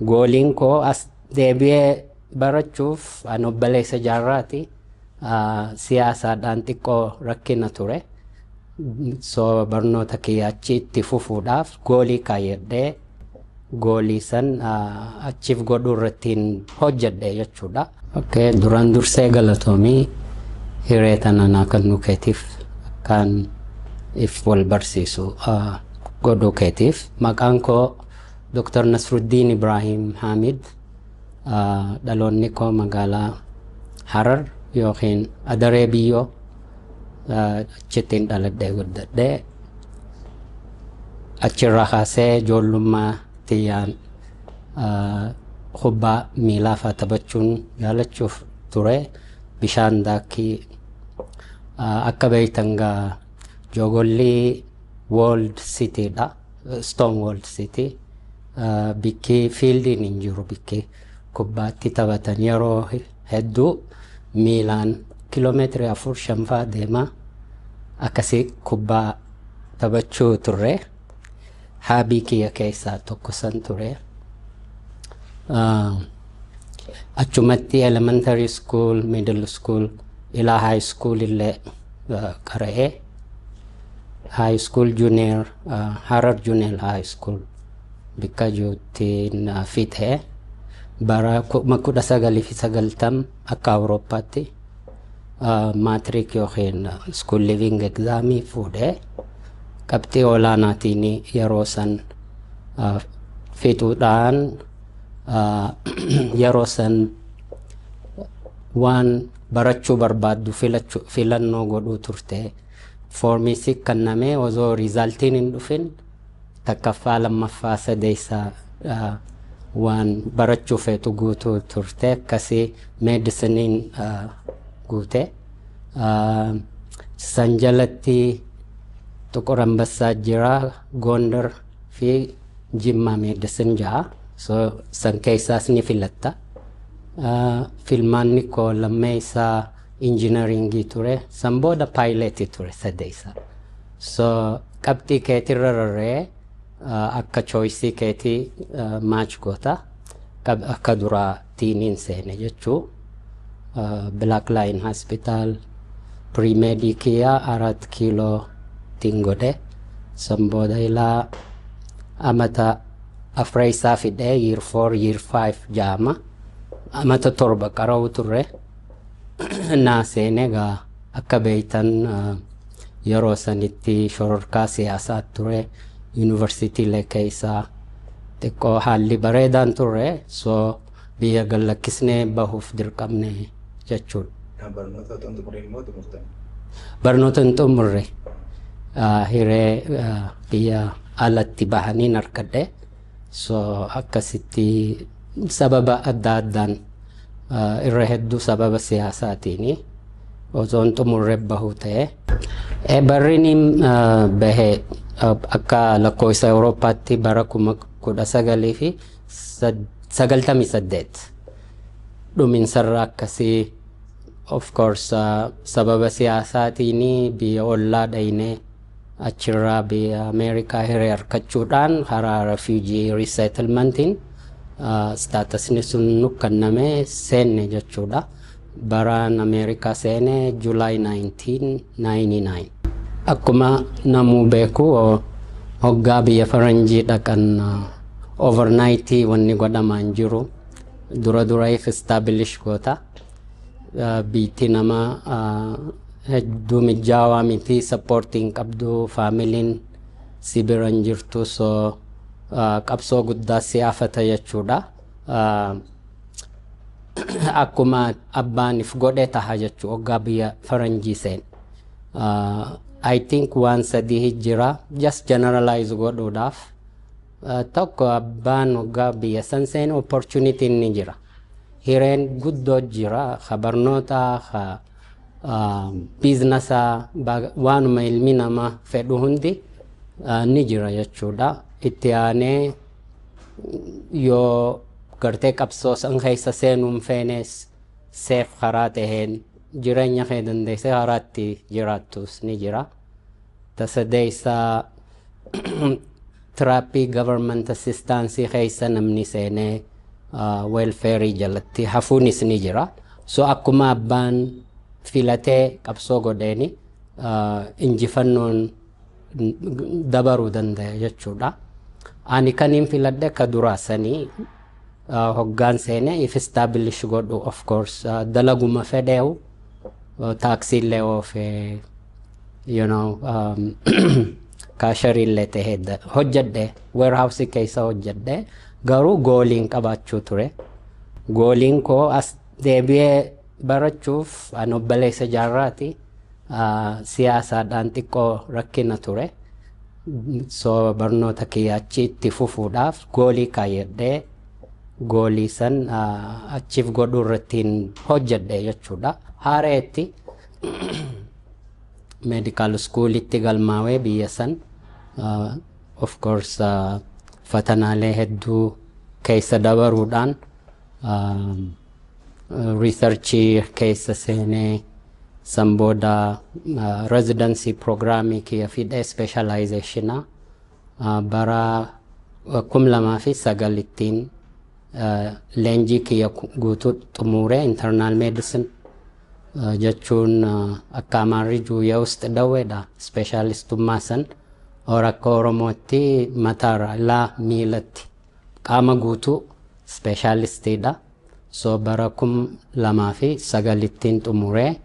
Goaliin koo as deebi'ee barachuuf an obboleessa jaarraati. Siyaasaadhaan xiqqoo rakkina ture. So barnoota kiyya achi itti fufuudhaaf goalii kaayyadhee goalii san achiif godhuu irratti hojjedhe jechuudha. Okay, duraan dursee galatoomii hiree tana naa kennuu keetiif akkaan if wal barsiisu godhuu keetiif. Maqaan koo Dr. Nasruddin Ibrahim Hamid. Dhaloonni koo magaalaa Harar yookiin Adaree Biyyoo achittiin dhaladhee guddadhee, achirraa kaasee ijoollummaa tiyyaan kubbaa miilaa fa'aa taphachuun jaalachuuf ture. Bishaan daakkii akka beektan gaa Jogolli walled citydha. Stone walled city. Bikki fieldiin hin jiru, bikki kubbaatti taphatan yeroo hedduu miilaan kiiloomeetirii 4-5 fa'aa deemaa akkasii kubbaa taphachuu turre. Hobby kiyya keessaa tokko san ture. Achumatti elementary school, middle school, ilaa high school illee qara'ee high school junior, Harar Junior High School bikka jirutti fixee bara 1990 akka Awurooppaatti matric yookiin school leaving examii fuudhee qabxii olaanaatiin yeroo san fixuudhaan, yeroo san waan barachuu barbaaddu filannoo godhuu turte. Foormii si kennamee osoo resultiin hin dhufin takkaffaa, lammaffaa, sadeessaa waan barachuu feetu guutuu turte. Akkasii medicineiin guute. San jalatti Tuqur Ambassaa jira, Gondar fi Jimmaa medicine ja'a. So san keessaas ni filatta. Filmaanni koo lammeessaa engineeringii ture. San booda pilotii ture sadeessaa. So qabxii keetirra rarra'ee akka choiceii keetii match goota. Akka duraa tiiniin seene jechuu. Black Lion Hospital pre-medii kiyya 4 kiiloo tiin godhe. San booda ilaa amata afreessaa fidhee, year 4, year 5 jaama. Amata 7 qara'uu turre. Naa seene gaa akka beeytan yeroo sanitti shororkaa siyaasaa ture, yuunivarsiitiilee keessaa xiqqoo haalli bareedaan turre, so biyya gallakkisnee bahuuf dirqamne jechuudha. Barnoota otoo hin xumuriin immoo xumurtan? Barnoota hin xumurre, hiree biyya alatti bahaniin argadhe. So akkasitti sababa adda addaan, irra hedduu sababa siyaasaatiin osoo hin xumurre bahuu ta'e. Barri inni bahe akka lakkoofsa Awurooppaatti bara 1998 dhuminsarra akkasii. Of course, sababa siyaasaatiin biyya ollaa dhaynee achirraa biyya Ameerikaa hiree argachuudhaan karaa refugee resettlementiin statusni sun nu kenname seenne jechuudha. Baraan Ameerikaa seene July 1999. Akkuma namuu beeku, hoggaa biyya faranjii dhaqan overnightii wanni godhamaa hin jiru. Dura dura if establish goota. Biitti nama hedduu mijaawaa miti, supportii hin qabdu, familyiin si bira hin jirtu, so qabsoo guddaa siyaafata jechuudha. Akkuma abbaan if godhe taha jechuu hoggaa biyya faranjii seen. I think waan sadii jira just generalize godhuudhaaf. Tokko, abbaan hoggaa biyya san seen opportunity ni jira. Hireen guddoo jira, ka barnoota, ka businessaa, waanuma ilmi namaa fedhu hundi ni jira jechuudha. Itti aanee yoo gartee qabsoo san keessa seenuu hin feenes seef karaa taheen jireenya kee dandeessee karaa itti jiraattus ni jira. Ta sadeessaa Trap government assistance keessa namni seenee welfare jalatti hafuunis ni jira. So akkuma abbaan filatee qabsoo godheeni injifannoon dabaruu danda'a jechuudha. Ani kaniin filadhe ka duraa sanii, hoggaan seenee if establish godhu, of course dalaguma fedheewu, taaksiillee oofee, cashierillee tahee hojjedhe, warehouse keessa hojjedhe, garuu goaliin qabaachuu ture. Goaliin koo as deebi'ee barachuuf, an obboleessa jaarraati, siyaasaadhaan xiqqoo rakkina ture. So barnoota kiyya achi itti fufuudhaaf goalii kaayyadhee, goalii san achiif godhuu irrattiin hojjedhe jechuudha. Haareetti medical schoolitti galmaawee biyya san, of course fatanaalee hedduu keessa dabaruudhaan, researchii keessa seenee, san booda residency programii kiyya fidhee, specializationaa bara 2009ttiin leenjii kiyya guutuu xumuree. Internal medicine jechuun akka Amaarri juuyaa ውስጥ ደዌdha, specialistummaa san, or akka Oromootti mataarra laa miilatti qaama guutuu specialistiidha. So bara 2009ttiin xumuree,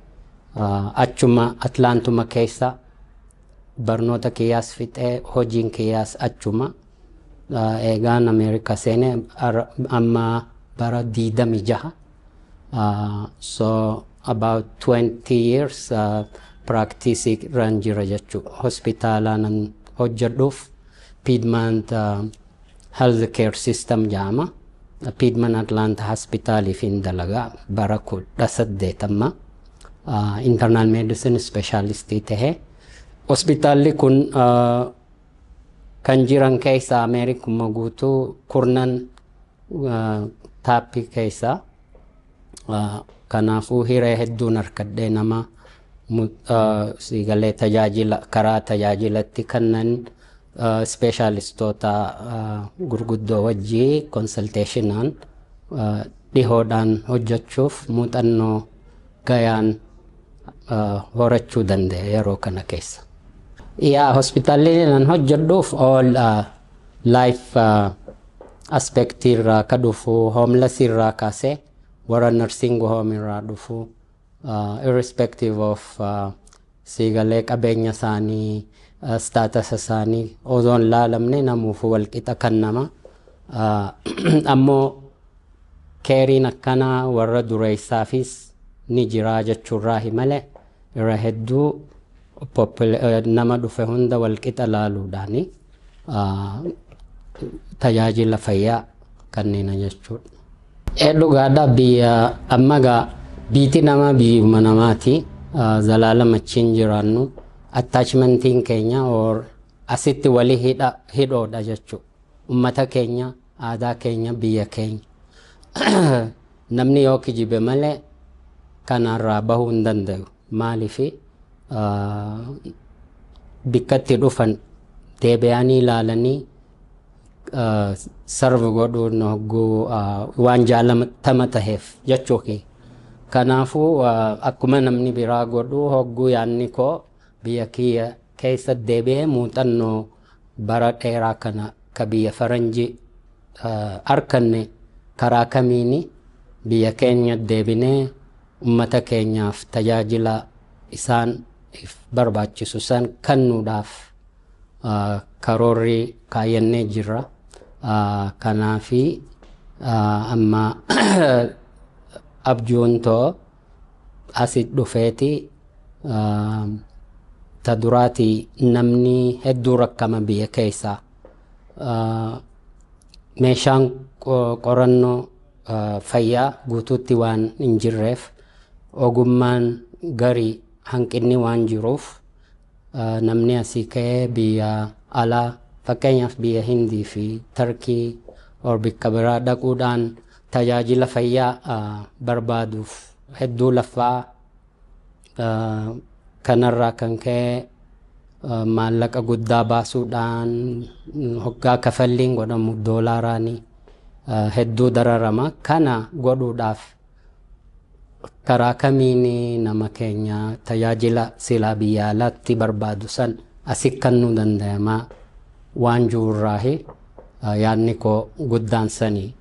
achuma Atlaantuma keessa barnoota kiyyaas fixee, hojiin kiyyaas achuma. Eegaan Ameerika seenee amma bara 26, so about 20 years practice irraan jira jechuudha. Hospitaalaan hojjedhuuf Piedmont Health Care System jedhama. Piedmont Atlanta Hospitaliif hin dalagaa bara 18 amma internal medicine specialistii tahee. Hospitaalli kun kan jiran keessa Ameerikuma guutuu kurnan topii keessa. Kanaafuu hiree hedduun harkadhee nama siigalee tajaajila karaa tajaajilatti kannan specialistoota gurguddoo wajjii consultationaan dhihoodhaan hojjechuuf muuxannoo gayaan horachuu danda'e yeroo kana keessa. Yaa, hospitaalli nan hojjedhuuf all life aspect irraa ka dhufu, homeless irraa kaasee warra nursing home irraa dhufu, irrespective of siigalee qabeenya isaanii, status isaanii osoo hin laalamne, namuuf walqixa kan nama. Ammoo careiin akkanaa warra dureessaafis ni jira jechuurraa malee, irra hedduu nama dhufe hunda walqixa laaluudhaani tajaajila fayyaa kanneen jechuudha. Dhugaadha, biyya amma gaa biiti nama biyyuma namaati, zalaalama achiin jiraannu attachmentiin keenya or asitti walii hidhoodha jechuudha. Ummata keenya, aadaa keenya, biyya keenya. Namni yoo kijibe malee kanarraa bahuu hin danda'u. Maaliifi bikkatti dhufan deebi'anii ilaalanii serve godhuun hogguu waan jaalatama taheef jechuu. Kanaafuu akkuma namni biraa godhu, hogguu yaadni koo biyya kiyya keessa deebi'ee muuxannoo bara dheeraa kana ka biyya faranjii arkanne karaa kamiini biyya keenya deebinee ummata keenyaaf tajaajila isaan barbaachisu san kennuudhaaf karoorri kaayyannee jirra. Kanaafi amma abjuun too asit dhufeeti, ta duraati namni hedduu rakkama biyya keessaa. Meeshaan qorannoo fayyaa guutuutti waan hin jirreef, ogummaan garii hanqinni waan jiruuf, namni asii ka'ee biyya alaa, fakkeenyaaf biyya Hindii fi Tarkii or bikka biraa dhaquudhaan tajaajila fayyaa barbaaduuf hedduu laffaa. Kanarraa kan ka'e Maallaqa guddaa baasuudhaan hoggaa kafalliin godhamu doolaaraanii hedduu dararama. Kana godhuudhaaf karaa kamiin nama keenya tajaajila silaa biyya alaatti barbaadu san asi kennuu dandayamaa waan jiruurraahi yaadni koo guddaan sanii.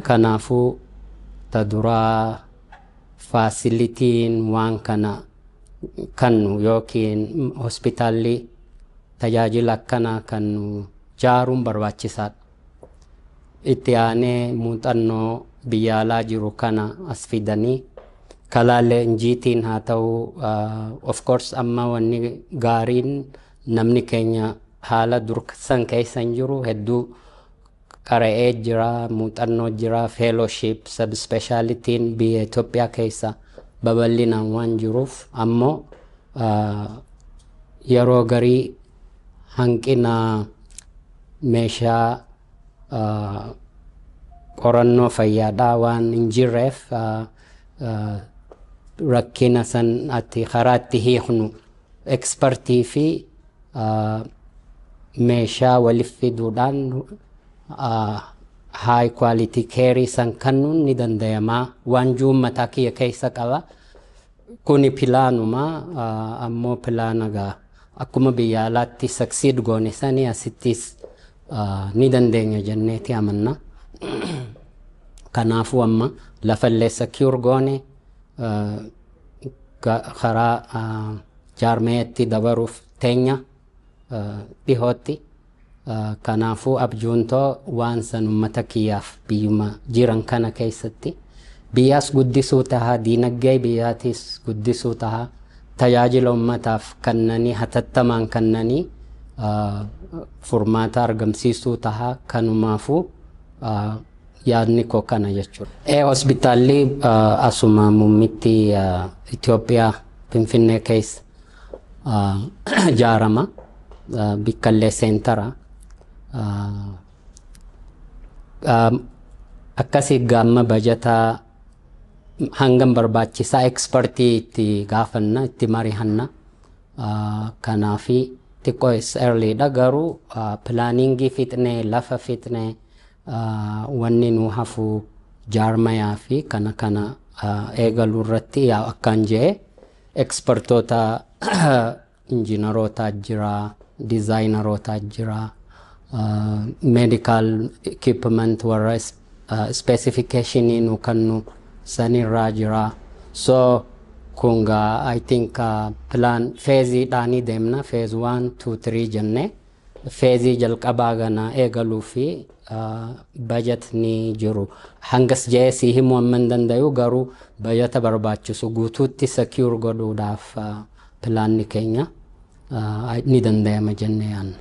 Kanaafuu ta duraa facilityn waan kana kannu yookiin hospitaalli tajaajila akkanaa kannu jaaruun barbaachisaadha. Itti aanee muuxannoo biyya alaa jiru kana as fidanii kalaalee injiitiin haa ta'u, of course amma wanni gaariin namni keenya haala dursan keessa hin jiru, hedduu qara'ee jira, muuxannoo jira, fellowship subspecialityn biyya Itoophiyaa keessa babal'inaan waan jiruuf, ammoo yeroo garii hanqina meeshaa qorannoo fayyaadhaa waan hin jirreef rakkina san ati karaa itti hiiknu expertii fi meeshaa waliif fiduudhaan high quality care san kennuun ni dandayamaa waan jiru mataa kiyya keessa qaba. Kuni planuma, ammoo plana gaa akkuma biyya alaatti succeed goone sanii asittis ni dandeenya jenneeti amanna. Kanaafuu amma lafallee secure goone karaa jaarmeetti dabaruuf teenya dhihootti. Kanaafuu abjuuntoo waan san uummata kiyyaaf biyyuma jiran kana keessatti biyyaas guddisuu tahaa, diinagdee biyyaatis guddisuu tahaa, tajaajila uummataaf kennanii hatattamaan kennanii furmaata argamsiisuu tahaa, kanumaafuu yaadni koo kana jechuudha. Hospitaalli asuma muummitti Itoophiyaa Finfinnee keessa ijaarama. Bikkallee centera. Akkasii gaamma bajataa hangam barbaachisaa expertii itti gaafanna, itti mari'anna. Kanaafi xiqqoo is early dha, garuu planningii fixnee, lafa fixnee, wanni nu hafu jaarmayaa fi kana kana eegaluu irratti yaa akkaan jee expertoota injiinarootaa jira, designerootaa jira, medical equipment warra specificationii nu kennu sanirraa jira. So kun gaa I think plan phaseiidhaanii deemna, phase 1, 2, 3 jenne phaseii jalqabaa gana eegaluu fi bajetni jiru. Hangas jee si himuu amma hin dandayu, garuu bajeta barbaachisu guutuutti secure godhuudhaaf planni keenya ni danda'ama jennee yaanna.